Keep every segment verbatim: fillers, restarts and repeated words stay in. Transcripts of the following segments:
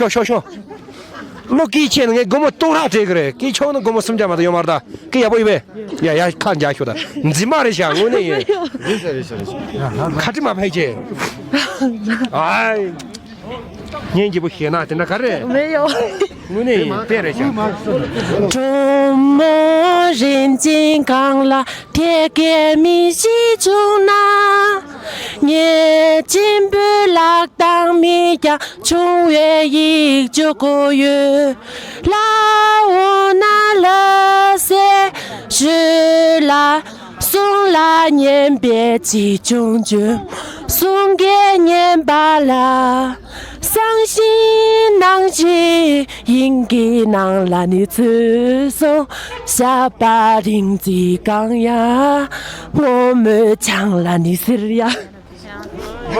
ཤོག་ཤོག་ཤོག་བློ་སྐྱིད་ཆེ་ན་ངས་སྒོར་མོ་སྟོང་ཕྲག་སྤྲད་གི་རེད། སྐྱིད་ཆོག་ན་སྒོར་མོ་སུམ་བརྒྱ་མ་གཏོགས་ཡོད་མ་རེད་ད། སྐྱིད་ཡག་པོ་ཡོད་པས། ཡ་ཡ་ཁ་འཇགས་ཤོག་ད། འཛིན་མ་རེད་ཤག་དངོས་གནས་ཡིན། རེད་ཤག་རེད་ཤག་རེད་ཤག་ཁ་ཏྲི་མ་ཕལ་ཆེ། ཨའི། སྙན་འཇེབས་པོ་བཤད་ན་དེ་འདྲ་ག་རེད། མེད་ཡོ། དངོས་གནས་ཡིན་དཔེ་རེད་ཤག་མོ་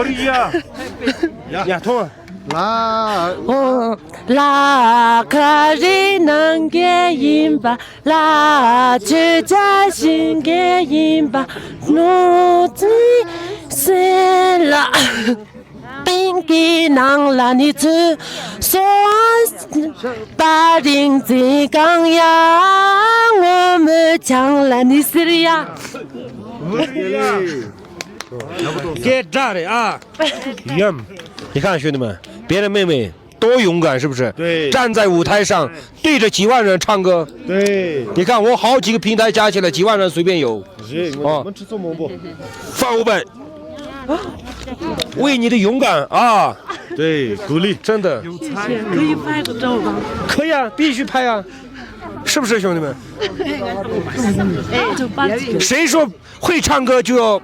རི་ཡ། ཡ་ཐོང་། སྐད་གྲགས་རེད་ཨ། ཡམ། 你看兄弟们，别人妹妹 多勇敢，是不是？对。站在舞台上，对着几万人唱歌。对。你看，我好几个平台加起来，几万人随便有。是，我们吃这么多。放五百，为你的勇敢啊！对，鼓励。真的。可以拍个照吗？可以啊，必须拍啊，是不是，兄弟们？谁说 会唱歌就要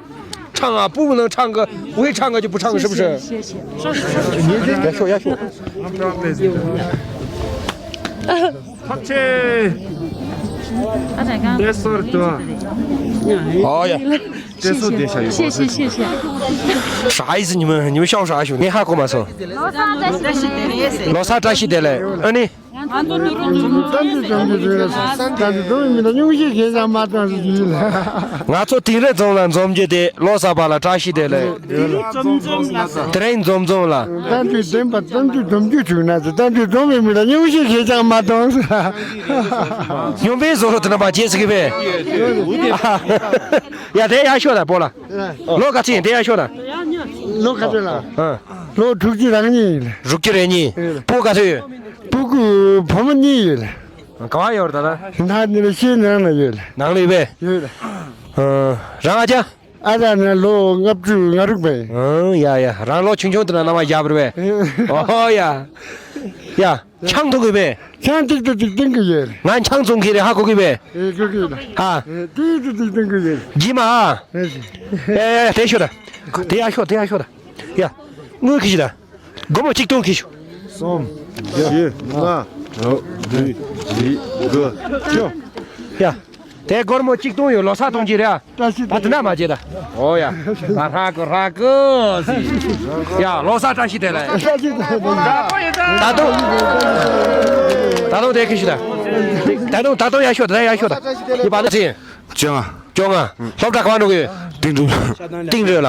唱啊，不能唱歌，不会唱歌就不唱，是不是？谢谢，谢谢。别说，别说。好耶。谢谢，谢谢。啥意思？你们，你们笑啥，兄弟？你还跟我说。 ལོ་གསར་བཀྲ་ཤིས་བདེ་ལེགས། ཨ་ནི། ང་ཚོ་འཛོམས་རྒྱུ་རེད། ད་འཛོམས་རྒྱུ་མི་འདུག་སྙུང་གཞི་ཞེ་དྲག་མ་བཏང་ཟེར་གྱི་ཡོད་ལ། ང་ཚོ་དིང་རི་རྫོང་ལ་འཛོམས་རྒྱུ་དེ་ལོ་གསར་པ་ལ་བཀྲ་ཤིས་བདེ་ལེགས། དེ་རིང་འཛོམས་འཛོམས་ལ། དེ་རིང་འཛོམས་འཛོམས་ལ། ད་འདི་བདེན་པ་ད་འདི་འཛོམས་རྒྱུ་བྱུང་ན་ཟེར། ད་འདི་འཛོམས་པའི་མི་ལ་སྙུང་གཞི་ཞེ་དྲག་མ་གཏོང་ཟེར། སྨྱོན་པའི་བཟོ་རོ་དེ་ན་པ་རྗེས་སུ་གི་བས། ཡ་དེ་ཡག་ཤོས་ད་པོ་ལ། ལོ་ག་ཚོད་ཡིན་དེ་ཡག་ཤོས་ད། ལོ་ག་ཚོད་ལ། ཨ། ལོ་དྲུག་ཅུ་རང་གཉིས་ཡིན། དྲུག་ཅུ་རེ་གཉིས། ཡོད། སྤུ་གུ་ག་ཚོད་ཡོད། སྤུ་གུ་བུ་མོ་གཉིས་ཡོད། ག་བ་ཡོད་རེད་ད་ལྟ། ད་འདི་ལ་ཤེས་ནང་ན་ཡོད། ནང་ལ་ཡོད་པས། ཡོད། ཨ། རང་ཨ་ཅག་ཨ་ཅག་ནི་ལོ་ལྔ་བཅུ་ང་དྲུག་པ་ཡིན། ཨང་། ཡ་ཡ། རང་ལོ་ཆུང་ཆུང་དེ་ན་ནང་མ་བཞག་པ་རེད་པས། ཨོ་ཡ། ཡ། ཆང་འཐུང་གི་པས། ཆང་ཏིག་ཏིག་ཏིག་བཏུང་གི་ཡོད། ང་ཆང་འཐུང་གི་རེད་ཧ་གོ་གི་པས། ཨེ་གོ་གི་ཡོད། ཧ། ཨེ་ཏིག་ཏིག་ཏིག་བཏུང་གི་ཡོད། གྱིས་མ་ཨ། ཨེ་ཨེ་ཨེ་དེ་ཤོད་ད། དེ་ཡར་ཤོད་དེ་ཡར་ཤོད་ད། ཡ། དངུལ་གྱིས་ཤོད་ད། སྒོར་མོ་གཅིག་སྟོང་གྱིས་ཤོད། གསུམ། བཞི། ལྔ། དྲུག་བདུན། བཞི། དགུ། བཅུ། ཡ། དེ་སྒོར་མོ་གཅིག་སྟོང་ཡོད། ལོ་གསར་གཏོང་གྱི་རེད་ཨ། བཀྲ་ཤིས་བདེ་ལེགས། ད་དེ་ན་མ་བརྗེད་ད། ཨོ་ཡ། ཧ་ཧ་གོ་ཧ་གོ་ཟིག་ཡ་ལོ་གསར་བཀྲ་ཤིས་བདེ་ལེགས། བཀྲ་ཤིས་བདེ་ལེགས། ད་དུང་། ད་དུང་དེ་གི་ཤི་ད། ད་དུང་ད་དུང་ཡ་ཤོད་ད་ཡ་ཤོད་ད། ཡི་པ་ན་ཚིན། བཅོ་ལྔ། བཅོ་ལྔ། སློབ་གྲྭ་ག་པར་འགྲོ་གི་ཡོད། ཏིང་འགྲུལ། ཏིང་འགྲུལ་ལ།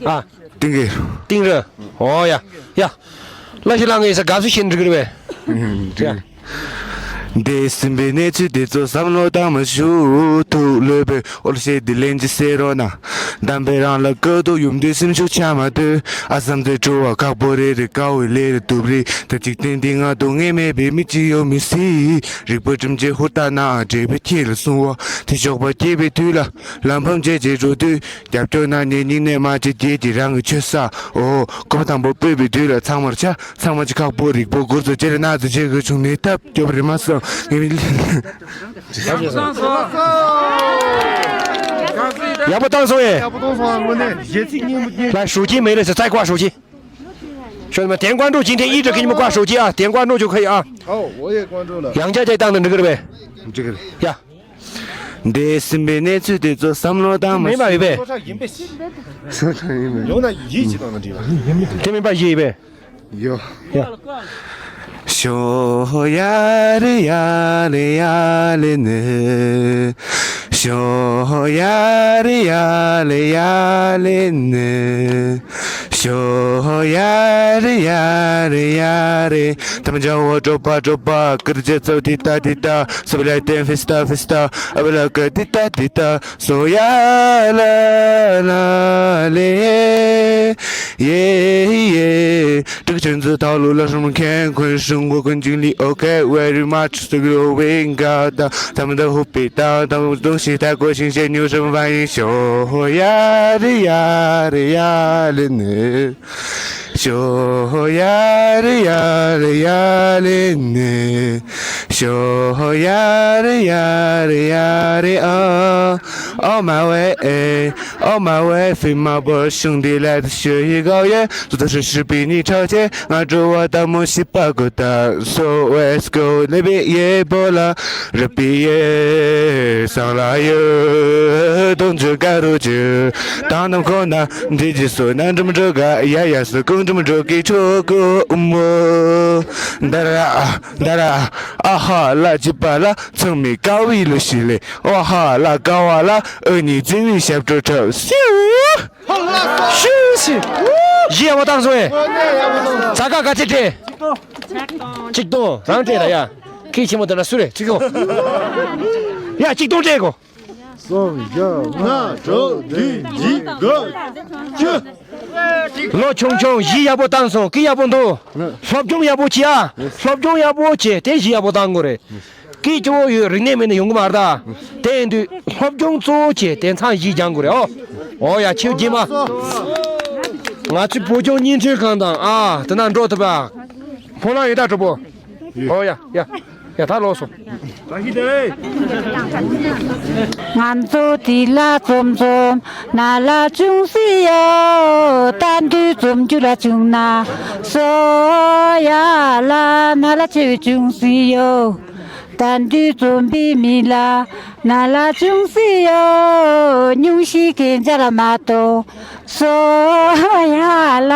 ཨ། ཏིང་གི། ཏིང་རི། ཨོ་ཡ། ཡ། བླ་ཤི་ལང་གི་ས་དགའ་བསུ་ཤིན་འགྲིག་རེད་པས། ཡ། འདས་ཟིན་པའི་གནས་ཚུལ་དེ་ཚོ་བསམ་བློ་བཏང་མ་བཅུག་ཐུགས་ལོས་པའི་འོལ་ཤེས་འདི་ལན་གྱི་སེ་རོ་ན། གདམས་པའི་རང་ལ་དཀའ་སྡུག་ཡུམ་དུས་སེམས་ཤུགས་ཆག་མ་སྡོད། ཨ་བསམ་ཚེ་སྤྲོ་བ་ཁག་པོ་རེ་རེ་དཀའ་བའི་ལས་རེ་སྡུག་རེ་ད་འཇིག་རྟེན་འདི་ང་སྡུག་བསྔལ་མེད་པའི་མི་ཅི་ཡོད་མི་སྲིད། རིག་པ་སྒྲིམ་བྱེད་ཧུར་ཐག་ནའང་འབྲས་བུ་ཁྱེད་ལ་སྲུང་བ་དེ་ཞོགས་པ་སྐྱེས་པའི་དུས་ལ་ལམ་ཕམ་བྱས་རྗེས་འགྲོ་དུས། རྒྱབ་སྐྱོར་གནང་ནས་སྙིང་ནས་མ་བརྗེད་རྒྱལ་གྱི་རང་གི་ཆོས་ས། འོ། སྐུ་པ་དང་པོ་སྤོས་པའི་དུས་ལ་ཚང་མར་ཆ། ཚང་མ་གྱི་ཁག་པོ་རིག་པོ་སྒོར་ཚོ་ཅེར་ན་ཚོ་ཅེར་གི་བྱུང་ནས་ཐབས་སྐྱོ་པོ་རེད་མ་སོང་ངས་མི། ཡག་པོ་བཏང་སོང་ངས། ཡག་པོ་བཏང་སོང་ཨ། དངོས་གནས་གཞས་ཚིག་སྙན་པོ་སྙན། ལ་ཧྲུའུ་ཅི་མེད་ལ་ཟེར་ཚ་ཀ་ཧྲུའུ་ཅི། ཞོ་མ་དེང་ཀོན་ཀྲུའུ་ཅིན་ཐེ་ཨི་ཀྲི་ཁི་ཉི་མ་ཀ་ཧྲུའུ་ཅི་ཨ། དེང་ཀོན་ཀྲུའུ་ཅུ་ཁ་ཡི་ཨ། ཨོ། 我也关注了། ཡང་ཅག་ཅག་བཏང་ན་འགྲིག་གི་རེད་པས། འགྲིག་གི་རེད། ཡ། འདས་ཟིན་པའི་གནས་ཚུལ་དེ་ཚོ་བསམ་བློ་བཏང་མ། མིན་པ་ཡོད་པས། སོ་ཐག་ཡིན་པས། སོ་ཐག་ཡིན་པས། ཡོང་ན་ཡིད་ཀྱི་ནང་ན་འདྲི་བ། དེ་མིན་པ་ཡིད་ཡོད་པས། ཡོ། ཡ། ཞོ་ཡ་རེ་ཡ་ལེ་ཡ་ལེ་ནི། ཞོ་ཡ་རེ་ཡ་ལེ་ཡ་ལེ་ནི། ཡོ་ཡ་རེ་ཡ་རེ་ཡ་རེ། ཐམ་ཅང་བོ་ཀྲོ་པ་ཀྲོ་པ། ཀིར་ཅེ་ཚོ་ཏི་ཏ་ཏི་ཏ། སུ་བ་ལ་ཏེན་ཕི་སི་ཏ་ཕི་སི་ཏ། ཨ་བ་ལ་ཀ་ཏི་ཏ་ཏི་ཏ། སོ་ཡ་ལ་ལ་ལེ། ཡེ་ཡེ། ཀྲིག་ཆུན་ཙི་ཐའོ་ལུ་ལ་ཧྲུང་ཁན་ཁོན་ཧྲུང་གོ་ཀུན་ཅིང་ལི། Okay, very much. སུ་གུ་ཝིང་ག་ད་ཐམ་ད་ཧུ་པི་ཏ་ཐམ་དུང་ཤི་ཐ་གོ་ཤིང་ཤེ་ཉུ་ཧྲུང་ཝ་ཡིན། ཤོ་ཡ་རེ་ཡ་རེ་ཡ་ལེ་ནི། ཤོ་ཡ་རེ་ཡ་རེ་ཡ་ལེ་ནི། ཤོ་ཡ་རེ་ཡ་རེ་ཡ་རེ་ཨ། ཨོ་མ་ཝེ་ཨེ། ཨོ་མ་ཝེ་ཧྥི་མ་བོ་ཤུང་དི་ལ་ཤོ་ཡི་གའོ་ཡེ། ཙུ་ཏ་ཧྲི་ཧྲི་པི་ནི་ཁྲའོ་ཅེ། ང་ཀྲོ་བ་ད་མོ་ཤི་པ་གོ་ད། སོ་ཝེ་སྐོ་ལེ་བི་ཡེ་བོ་ལ། ར་པི་ཡེ་སང་ལ་ཡོད་དོན་ཆུ་ག་རུ་ཆུ། དང་ནམ་ཁོ་ན་འདི་ཇི་སོ་ན་འགྲམ་འགྲོ་ག་ཡ་ཡ་སོ་ཀུང་འགྲམ་འགྲོ་གི་ཆོ་གོ་མོ། ད་ར་ད་ར་ཨ་ཧ་ལ་ཅི་པ་ལ་ཚང་མི་ཀ་བི་ལུ་ཤི་ལེ། ཨོ་ཧ་ལ་ཀ་བ་ལ་ཨ་ནི་ཙི་བི་ཞབས་བྲོ་འཁྲབ་སིའུ། ཤུ་ཤི། གཞི་ཡག་པོ་བཏང་སོང་ཨེ། ས་ཀ་ག་ཚད་སྤྲད། གཅིག་སྟོང་རང་སྤྲད་ལ་ཡ། ཁྱི་ཆེན་མོ་དེ་ན་སུ་རེད་གཅིག་སྟོང་། ཡ་གཅིག་སྟོང་སྤྲད་གོ། གསུམ་བཞི་ལྔ་དྲུག་བདུན་བརྒྱད་དགུ་བཅུ། ལོ་ཆུང་ཆུང་གཞི་ཡག་པོ་བཏང་སོང་། གི་ཡག་པོ་འདུག་སློབ་སྦྱོང་ཡག་པོ་བྱེད་ཨ། སློབ་སྦྱོང་ཡག་པོ་བྱེད་དེ་གཞི་ཡག་པོ་བཏང་དགོས་རེད། སྐད་སྐྱོ་བོ་ཡོད་རིག་གནས་མེད་ན་ཡོང་གི་མ་རེད་ད། དེ་ཡིན་དུས་སློབ་སྦྱོང་གཙོ་བོ་བྱས་དེ་མཚང་གཞི་སྦྱང་དགོས་རེད་ཨོ། ཨོ་ཡ་ཁྱེད་རྗེས་མ། ང་ཚོའི་བོད་ལྗོངས་བརྙན་འཕྲིན་ཁང་དང་ཨ་དེ་ན་འགྲོ་ཐུབ་པ། ཕོ་ལང་ཡོད་ད་གྲོགས་པོ། ཨོ་ཡ་ཡ་ཡ་ད་ལོག་སོང་། ང་ཚོ་དེ་ལ་འཛོམས་འཛོམས་ན་ལ་ཅུང་ཟིག་ཡོད། ད་དུས་འཛོམས་རྒྱུ་ལ་བྱུང་ན་སོ་ཡ་ལ་ན་ལ་ཆེ་བའི་ཅུང་ཟིག་ཡོད། ད་དུས་འཛོམས་པའི་མི་ལ་ན་ལ་ཅུང་ཟིག་ཡོད། ཉུང་ཤས་ཀྱི་མཇལ་ལ་མ་གཏོགས་སོ་ཡ་ལ་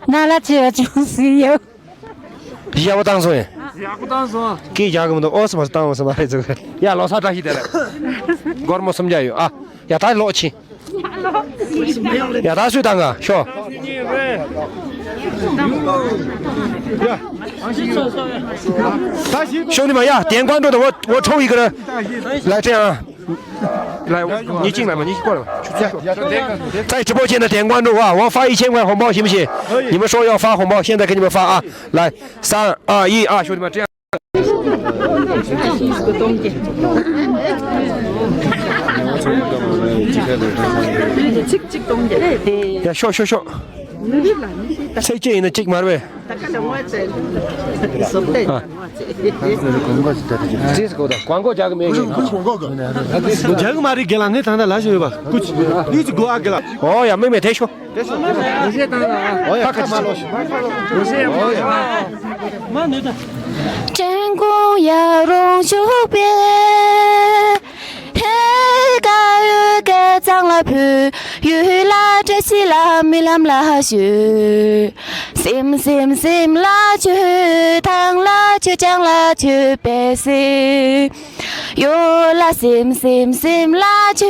ན་ལ་ཆེ་བ་ཅུང་ཟིག་ཡོད། ཡག་པོ་བཏང་སོང་ཡིན། ཡག་པོ་བཏང་སོང་། སྐད་རྒྱག་གི་མི་འདུག་ཨོ་སི་མ་སི་བཏང་འོང་སི་མ་རེད་ཟེར། ཡ་ལོ་སར་བཀྲ་ཤིས་བདེ་ལེགས། སྒོར་མོ་སུམ་བརྒྱ་ཡོད་ཨ། ཡ་ད་ལོག་ཕྱིན། ཡ་ད་སུས་བཏང་ག་ཤོག་ཤོག་ནི་མ་ཡ་དེང་གང་འགྲོ་དང་འོ་འོ་ཁྲོ་ཡི་གི་ར། ལ་ཏྲེ་ཨ།来，你进来嘛，你过来吧。在直播间的点关注啊，我发一千块红包行不行？你们说要发红包，现在给你们发啊！来，三二一啊，兄弟们，这样。呀，笑笑笑。再见，那这个马瑞。啊。 ཅེས་གོ་ད་ཀོང་ཀོ་རྒྱག་གི་མེད་གི། རྒྱག་གི་མ་རེད་དགེ་ལགས། ངས་ད་ལྟ་ལ་ཞོ་ཡོད་པ་ཀུ་ཅི་ཡུས་ཀོ་ཨ་དགེ་ལགས། ཨོ་ཡ་མིག་མེད་དེ་ཤོ། ཨོ་ཡ་ཁ་ཁ་ལོ་ཤོ། ཨོ་ཡ། ཀྲེང་ཀོང་ཡ་རོང་ཕྱུག་པའི། ཧེ་ཀ་ཡུལ་སྐད་གཙང་ལ་ཕུལ། ཡུལ་ལ་བཀྲ་ཤིས་ལ་རྨི་ལམ་ལ་ཞུ། སིམ་སིམ་སིམ་ལ་ཆུ་ཐང་ལ་ཆུ་ལྕང་ལ་ཆུ་བེ་སི། ཡོ་ལ་སིམ་སིམ་སིམ་ལ་ཆུ་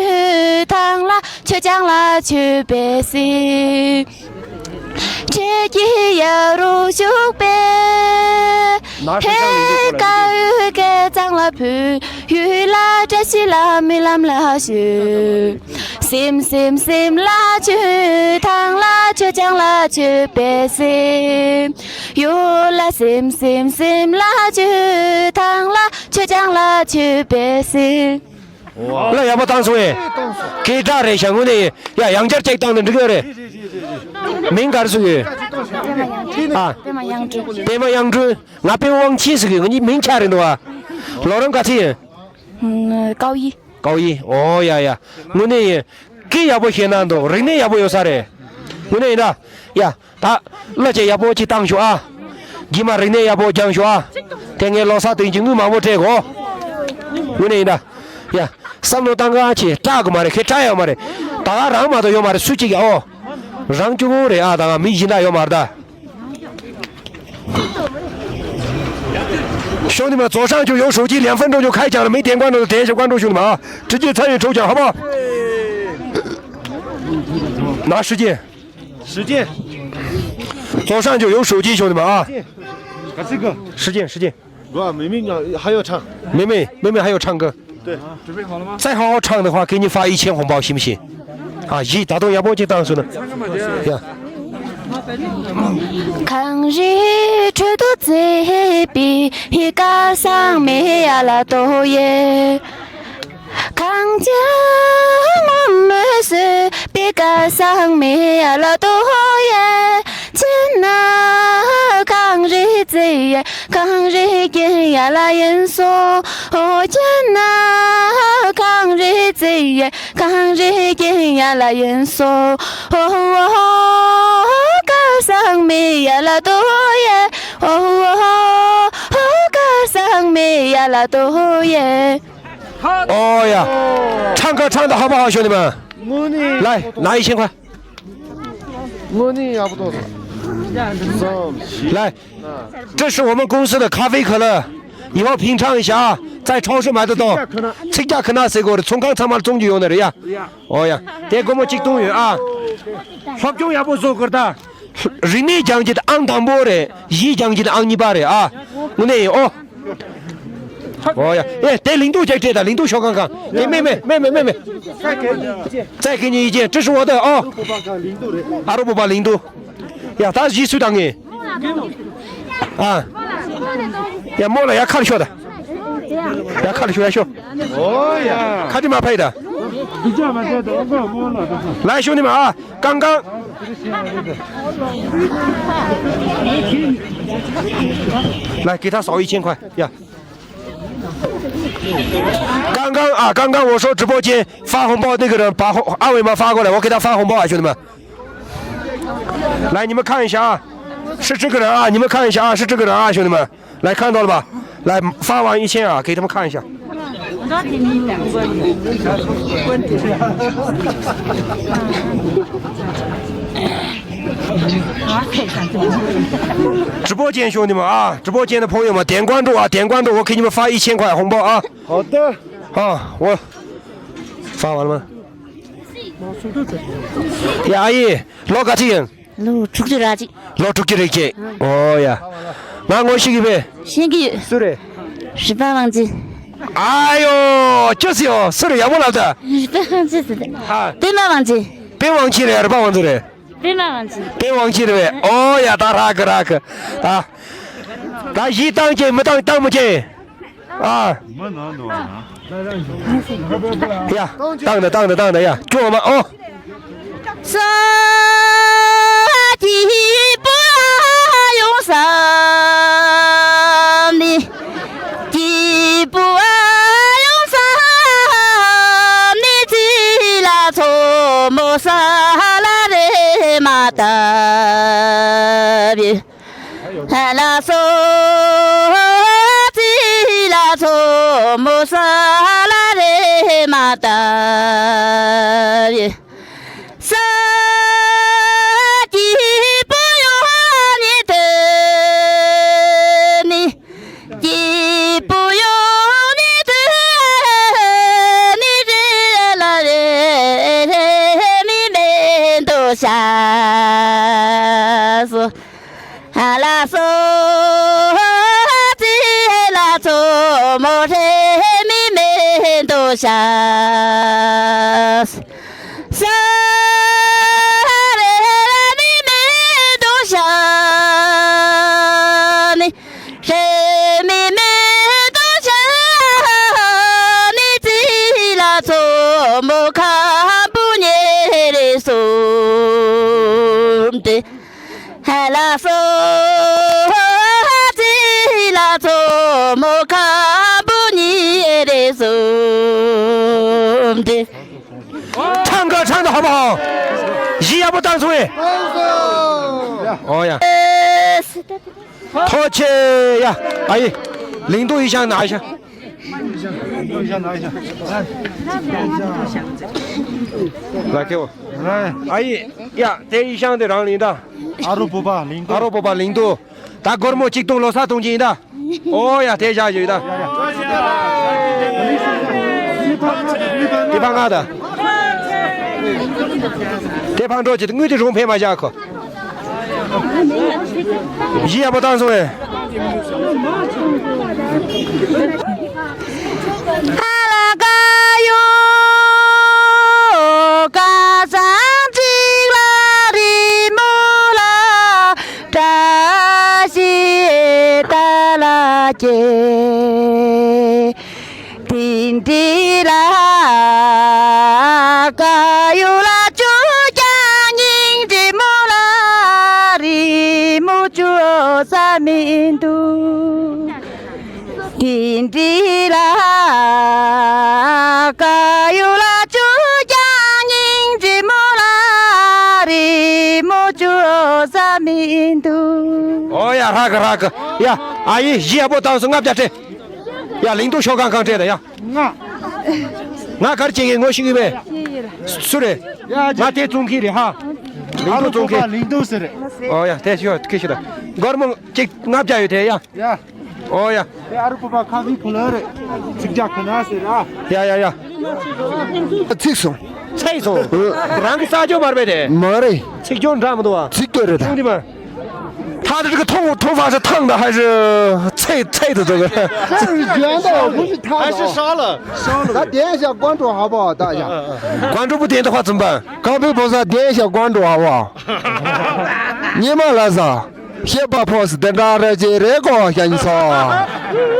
ཐང་ལ་ཆུ་ལྕང་ལ་ཆུ་བེ་སི། ཁྱེད་ཀྱི་ཡ་རུ་བཞུགས་པའི་ཧེ་ཀ་ཡུལ་སྐད་གཙང་ལ་ཕུལ། ཡུལ་ལ་བཀྲ་ཤིས་ལ་རྨི་ལམ་ལ་ཞུ། སིམ་སིམ་སིམ་ལ་ཆུ་ཐང་ལ་ཆུ་ལྕང་ལ་ཆུ་བེ་སི། ཡོ་ལ་སིམ་སིམ་སིམ་ལ་ཆུ་ཐང་ལ་ཆུ་ལྕང་ལ་ཆུ་བེ་སི། ལ་ཡག་པོ་བཏང་སོང་ངས། སྐད་གྲགས་རེད་ཤག་དངོས་གནས་ཡ་ཡང་བསྐྱར་ཅིག་བཏང་ན་འགྲིག་གི་རེད། མིང་ག་རེ་ཟེར་གི་ཡོད། ཨ། པད་མ་དབྱངས་སྒྲོན། པད་མ་དབྱངས་སྒྲོན། ང་པད་མ་དབང་ཆེན་ཟེར་གི། ང་གཉིས་མིང་ཆ་རེད་འདུག་ཨ། ལོ་རང་ག་ཚོད་ཡིན། ཀའོ་ཡི། ཀའོ་ཡི། ཨོ་ཡ་ཡ། དངོས་གནས་ཡིན། སྐད་ཡག་པོ་བཤད་གནང་འདུག་རིག་གནས་ཡག་པོ་ཡོད་ས་རེད། དངོས་གནས་ཡིན་ད། ཡ། ད། གླུ་ཅིག་ཡག་པོ་ཅིག་བཏང་ཤོག་ཨ། རྗེས་མ་རིག་གནས་ཡག་པོ་སྦྱང་ཤོག་ཨ། དེ་ངས་ལོ་གསར་དུ་ཡིན་གྱི་དངུལ་མང་པོ་སྤྲད་གོ། དངོས་གནས་ཡིན་ད། ཡ། བསམ་བློ་བཏང་ག་ཅིག་སྐྲག་གི་མ་རེད། ཁྱེད་སྐྲག་ཡོད་མ་རེད། ད་ག་རང་མ་གཏོགས་ཡོད་མ་རེད། སུ་གཅིག་ཡ་ཨོ། རང་སྐྱོ་བོ་རེད་ཨ། ད་ག་མི་གཞན་དག་ཡོད་མ་རེད་ད། ཤོག་ནི་མ་ཙོ་ཧྲང་ཅུ་ཡོ་ཧྲུའུ་ཅི་ལན་ཧྥན་ཀྲོང་ཅུ་ཁའི་ཅང་ར་མི་དེང་ཀོན་ནོ་དེ་ཞབས་ཀོན་ཀྲོང་ཞུ་ནི་མ་ཁྲི་ཅི་ཚ་ཡོད་ཁྲོ་ཅང་ཧ་པ། ན་ཧྲི་ཅི། ཧྲི་ཅི། 左上角有手机，兄弟们啊。时间，时间。 哥，妹妹，你还要唱？妹妹，妹妹还要唱歌。对。再好好唱的话，给你发一千红包，行不行？啊，一，打动杨波就当时呢。呀。 哦呀，唱歌唱得好不好，兄弟们？来，拿一千块。 དངོས་གནས་ཡག་པོ་བཏང་སོང་། 来，这是我们公司的咖啡可乐，你们品尝一下啊，在超市买得到。ཚིག་རྒྱག་ཁ་ན་ཟེར་གོ་རེད། ཚོང་ཁང་ཚང་མར་བཙོང་རྒྱུ་ཡོད་ནི་རེད་ཡ། ཨོ་ཡ། དེ་སྒོར་མོ་གཅིག་སྟོང་ཡོད་ཨ། སློབ་སྦྱོང་ཡག་པོ་བཟོ་དགོས་ད། རིག་གནས་སྦྱང་རྒྱུ་དེ་ཨང་དང་པོ་རེད། གཞས་སྦྱང་རྒྱུ་དེ་ཨང་གཉིས་པ་རེད་ཨ། དངོས་གནས་ཡིན་ཨོ། ཨོ་ཡ། ཨེ་དེ་ལིང་ཏུ་ཅིག་སྤྲད་ད། ལིང་ཏུ་ཤོག་ཁང་གང་། དེ་མེ་མེ་མེ་མེ་མེ་མེ། 再给你一件，这是我的哦。 ཨ་རོ་བོད་པ་ལིང་ཏུ། ཡ་ད་གཞས་སུ་བཏང་ངེ། ཨ། ཡ་མོ་ལ་ཡ་ཁར་ཤོག་ད། ཡ་ཁར་ཤོག་ཡ་ཤོག་ཨོ་ཡ། ཁ་དྲི་མ་ཕའི་ད། ལ་ཤོག་ནི་མ་ཨ། 刚刚。 来，给他扫一千块呀。刚刚啊，刚刚我说直播间发红包那个人把红二维码发过来，我给他发红包啊，兄弟们。来，你们看一下啊，是这个人啊，你们看一下啊，是这个人啊，兄弟们。 来，看到了吧？来，发完一千啊，给他们看一下。直播间兄弟们啊，直播间的朋友们，点关注啊，点关注，我给你们发一千块红包啊。好的。啊，我发完了吗？呀，阿姨，老高兴。 ལོ་དྲུག་ཅུ་རེ་གཅིག་ལོ་དྲུག་ཅུ་རེ་གཅིག་ཨོ་ཡ། ང་ངོ་ཤེས་ཀྱི་མེད། ཤེས་ཀྱི་ཡོད། སུ་རེད། རི་པ་དབང་ཆེན། ཨ་ཡོ། ཅི་ཟེར་ཡོ། སུ་རེད། ཡག་པོ་ལབ་ད། རི་པ་དབང་ཆེན་ཟེར་ཏེ། ཨ། པད་མ་དབང་ཆེན། པད་དབང་ཆེན་རེད། རི་པ་དབང་ཆེན་རེད། པད་མ་དབང་ཆེན། པད་དབང་ཆེན་རེད། ཨོ་ཡ། ད་རག་གི་རག་གི་ད། ད་གཞས་བཏང་ཅེས་མི་བཏང་བཏང་མི་ཅེས། ཨ། མ་ན་ནོ་ན། ཡ། བཏང་ད་བཏང་ད་བཏང་ད་ཡ། སྐྱོ་མ་ཨོ། སོ་སྐྱིད་པོ་ཡོང་བསམ་ནི། སྐྱིད་པོ་ཡོང་བསམ་ནི། ཅི་ལ་མཚོ་མོ་ས་ལ་རེ་མ་བཏབ། ལ་སོ་ཅི་ལ་མཚོ་མོ་ས་ལ་རེ་མ་བཏབ། ས་སྐྱིད་པོ་ཡོང་ནི་དེ་ནི། སྐྱིད་པོ་ཡོང་ནི་དེ་ནི་རེ་ལ་རེ་མི་མེད་འདུག་ཤག་སོ། ལ་སོ་ཅི་ལ་མཚོ་མོ་རེ་མི་མེད་འདུག་ཤག་ས་རེ་ར་མི་མེད་འདུག་ཤག་ནི། རེ་མི་མེད་འདུག་ཤག་ནི། ཅི་ལ་མཚོ་མོ་ཁམ་བུ་ཉེ་རེ་སོང་སྟེ། ལ་སོ་ཅི་ལ་མཚོ་མོ་ཁམ་བུ་ཉེ་རེ་སོང་སྟེ། 唱歌唱得好不好？གཞས་ཡག་པོ་བཏང་སོང་ངས། ཨོ་ཡ། ཐོག་ཆེ་ཡ། ཨ་ཡེ། ལིང་ཏོ་ཡི་ཤང་ན་ཤ། ལ་ཁེ་བོ། ཨ་ཡེ། ཡ། དེ་ཡི་ཤང་དེ་རང་ལིང་ད། ཨ་རོ་བོ་པ་ལིང་ཏོ། ཨ་རོ་བོ་པ་ལིང་ཏོ། ད་སྒོར་མོ་གཅིག་སྟོང་ལོ་གསར་གཏོང་གི་ཡིན་ད། ཨོ་ཡ། དེ་བཞག་ཡོད་ད། དེ་ཕ་ང་ད། དེ་ཕ་འགྲོ་ཅི་དངུལ་དེ་རུང་ཕན་མ་བཞག་ཁོ། གཞི་ཡག་པོ་བཏང་སོང་ངས། ཨོ་ཡ། ཧྲ་གི་ཧྲ་གི། ཡ། ཨ་ཡེ། གཞི་ཡག་པོ་བཏང་སོང་། ལྔ་བརྒྱ་སྤྲད། ཡ། ལིང་ཏུ་ཤོག་ཁང་གང་སྤྲད་ད་ཡ། ང་། ང་ག་རེ་བྱེད་མཁན་ངོ་ཤེས་ཀྱི་མེད། སུ་རེད། ཡ། ང་དེ་བཙོང་མཁན་རེད་ཧ། ལིང་ཏུ་བཙོང་མཁན། ལིང་ཏུ་ཟེར་རེད། ཨོ་ཡ། དེ་ཤོད་ཁྱི་ཤོད་ད། སྒོར་མོ་གཅིག་ལྔ་བརྒྱ་ཡོད་དེ་ཡ། ཡ། ཨོ་ཡ། དེ་ཨ་རུ་པ་པ་ཁ་བི་ཁུ་ལ་རེད། ཚིག་རྒྱག་ཁུ་ན་ཟེར་ཨ། ཡ་ཡ་ཡ། ཚིག་སོང་། ཚིག་སོང་། རང་གི་ས་ཆོ་མར་པས་དེ། མ་རེད། ཚིག་སྐྱོན་འདྲ་མི་འདུག་བ། ཚིག་སྐྱོན་རེད་ད། ཐུང་དེ་མ། 他的这个通通话是烫的还是脆脆的这个？这是圆的，不是烫的。还是烧了？烧了。咱点一下关注好不好，大家？关注不点的话怎么办？刚被菩萨点一下关注好不好？你们来啥？先把 post 点炸了，这热狗下你操。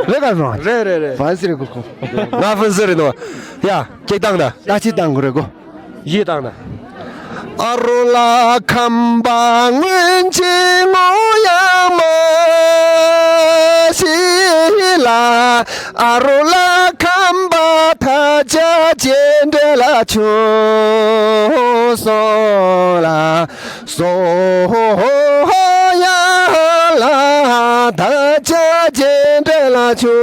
热干什么？热热热。烦死了，姑姑。俺粉丝人多。呀，这当的。那去当个热狗。 གཞི་བཏང་ན། ཨ་རོ་ལ་ཁམས་པ་སྔོན་གྱི་ངོ་ཡང་མ་ཤེས་ལ། ཨ་རོ་ལ་ཁམས་པ་ཐ་ཆ་ཅེ་འདྲ་ལ་ཆུ་སོ་ལ་སོ་ཡ་ལ་ཐ་ཆ་ཅེ་འདྲ་ལ་ཆུ་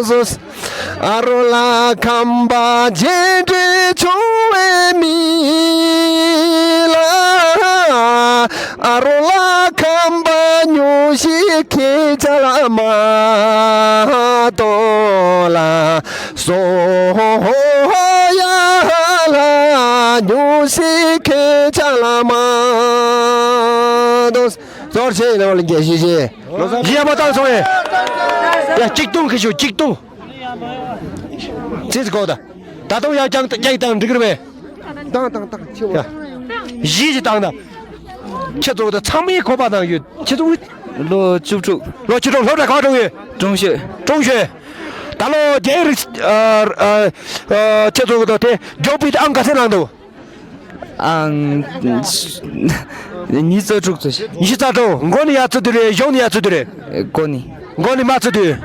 སོ། ཨ་རོ་ལ་ཁམས་པ་རྗེས་འབྲེལ་ཆུང་བའི་མི་ལ། ཨ་རོ་ལ་ཁམས་པ་ཉུང་ཤས་ཁྱེད་ཅག་ལ་མ་གཏོགས་ལ། སོ་ཧོ་ཧོ་ཡ་ལ་ཉུང་ཤས་ཁྱེད་ཅག་ལ་མ་གཏོགས། གཙོ་ཆེ་ཡིན་ནོ་ལ་རྒྱལ་ཤེས་ཤེས། གཞི་ཡག་པོ་བཏང་སོང་ངས། ཡ། གཅིག་བཏུང་གི་ཞུ་གཅིག་བཏུང་། ཙི་ཙི་གོ་ད། ད་དུང་ཡག་ཀྱང་རྒྱག་དང་འགྲིག་རེད་པས། བཏང་བཏང་བཏང་ཆེ་བ། ཡ། གཞི་ཞིག་བཏང་ད། ཁྱེད་ཚོ་ད་ཚང་མའི་ཁོ་པ་དང་ཡོད། ཁྱེད་ཚོ། ལོ་བཅུ་དྲུག་ལོ་བཅུ་དྲུག་སློབ་གྲྭ་ག་གྲོང་ཡོད། ཀྲུང་ཞོན། ཀྲུང་ཞོན། ད་ལོ་རྒྱ་ཡིག་ཨ་ཨ་ཨ་ཁྱེད་ཚོ་ད་དེ་མགྱོགས་པའི་ཨང་ག་ཚད་ལངས་འདུག་ཨང་ཉི་ཤུ་རྩ་དྲུག་ཙམ་ཞིག་ཉི་ཤུ་རྩ་དྲུག་མགོ་ནས་ཡར་ཚུད་དུས་རེད། གཞུག་ནས་ཡར་ཚུད་དུས་རེད། མགོ་ནས། མགོ་ནས་མར་ཚུད་དུས།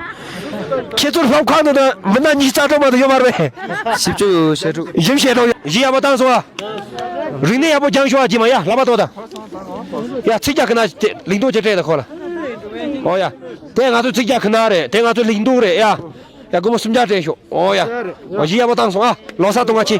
ཁྱེད་ཚོ་སློབ་ཁང་དུ་ནི་མི་སྣ་ཉི་ཤུ་རྩ་དྲུག་མ་གཏོགས་ཡོད་མ་རེད་པས། བཞི་བཅུ་ཞེ་དྲུག་བཞི་བཅུ་ཞེ་དྲུག་གཞི་ཡག་པོ་བཏང་སོང་ཨ། རིག་གནས་ཡག་པོ་སྦྱང་ཤོག་ཨ། ཅི་མ་ཡ་ལག་པ་ཏོ་ད། ཡ། ཚིག་རྒྱག་གི་ན་ལིང་ཏོག་ཅིག་སྤྲད་ད་ཁོ་ལ། ཨོ་ཡ། དེ་ང་ཚོ་ཚིག་རྒྱག་གི་ན་རེད། དེ་ང་ཚོ་ལིང་ཏོག་རེད་ཡ། ཡ། སྒོར་མོ་སུམ་བརྒྱ་སྤྲད་ཤོག་ཨོ་ཡ། ཨོ་གཞི་ཡག་པོ་བཏང་སོང་ཨ། ལོ་གསར་གཏོང་བ་ཆེ།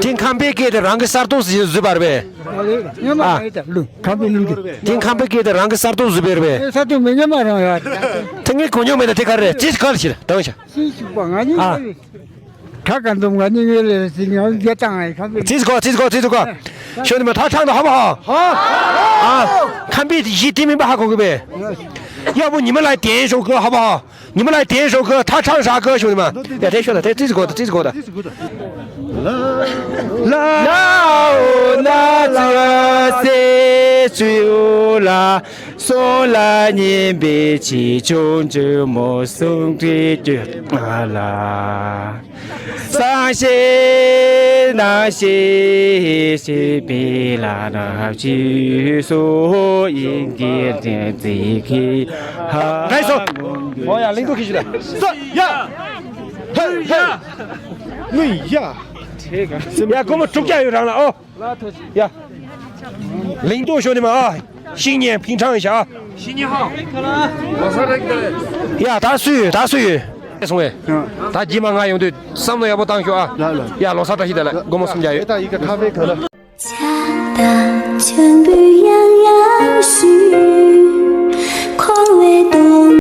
དེ་ཁམས་པའི་སྐད་དེ་རང་གི་གསར་གཏོད་བཟོས་པ་རེད་པས། ཨ། ཁམས་པའི་གླུ་དེ། དེ་ཁམས་པའི་སྐད་དེ་རང་གི་གསར་གཏོད་བཟོས་པ་རེད་པས། གསར་གཏོད་མི་ཉམས་མ་རང་ཡ། དེ་ངས་གོ་མྱོང་མེད་ན། དེ་ག་རེད། ཅིས་ག་རེ་བྱེད་དང་ཤ། སྲིད་ཞུགས་པ་ང་གཉིས། ཨ། ང་ག་ག་འདུམ་ང་གཉིས་ངའི་ལས་སྲིད་ང་རྒྱ་དང་ཨེ་ཁམས་པའི། ཙིས་གོ་ཙིས་གོ་ཙིས་གོ་ཤོད་ནི་མ་ཐག་ཆང་དང་ཧ་བ་ཧ། ཨ། ཁམས་པའི་གཞི་དེ་མིན་པ་ཧ་གོ་གི་པས། ཡ་བུ་ཉི་མ་ལ་དེན་ཤོག་གི་ཧ་བ་ཧ། ཉི་མ་ལ་དེན་ཤོག་གི་ཐག་ཆང་ཧྲག་གི་ཤོད་ནི་མ། ཡ་དེ་ཤོད་ད་དེ་ཙིས་གོ་ད་ཙིས་གོ་ད། ལ་ལ་ཨོ་ན་ཙི་ཨ་སེ་ཙུ་ཡོ་ལ། གསུང་ལ་ཉན་པའི་ཆེ་ཆུང་ཇོ་མོ་གསུང་སྤྲུལ་སྐྱོ་ལ། སངས་རྒྱས་རྣམ་ཤེས་ཤེས་པའི་ལ་ན་ཆོས་སོ་ཡིན་གྱི་འདྲེན་ཚིག་གི་ཧ། ལྷན་སོ། ཨོ་ཡ་ལིང་ཏུ་ཁི་ཞི་ད། སོ་ཡ། ཧེ་ཧེ། ནུས་ཡ། ཡ་སྒོར་མོ་དྲུག་བརྒྱ་ཡོད་རང་ལ་ཨོ། ཡ། ལིང་ཏོ་ཤོ་ནི་མ་ཨ། ཤིང་ཉན་ཕིང་ཁྲང་ཤ། ཤིང་ཉན་ཧ། ཡ་ད་སུ་ཡོད་ད་སུ་ཡོད། སོང་བས། ད་རྗེས་མ་ང་ཡོང་དུས་བསམ་བློ་ཡག་པོ་བཏང་ཤོག་ཨ། ལ་ལ། ཡ་ལོ་གསར་བཀྲ་ཤིས་བདེ་ལེགས་སྒོར་མོ་སུམ་བརྒྱ་ཡོད། ད་ཡི་ག་ཁ་ཧྥེ་ག་ལ། ཆགས་དང་ཆང་བུ་ཡང་ཡང་ཞུ།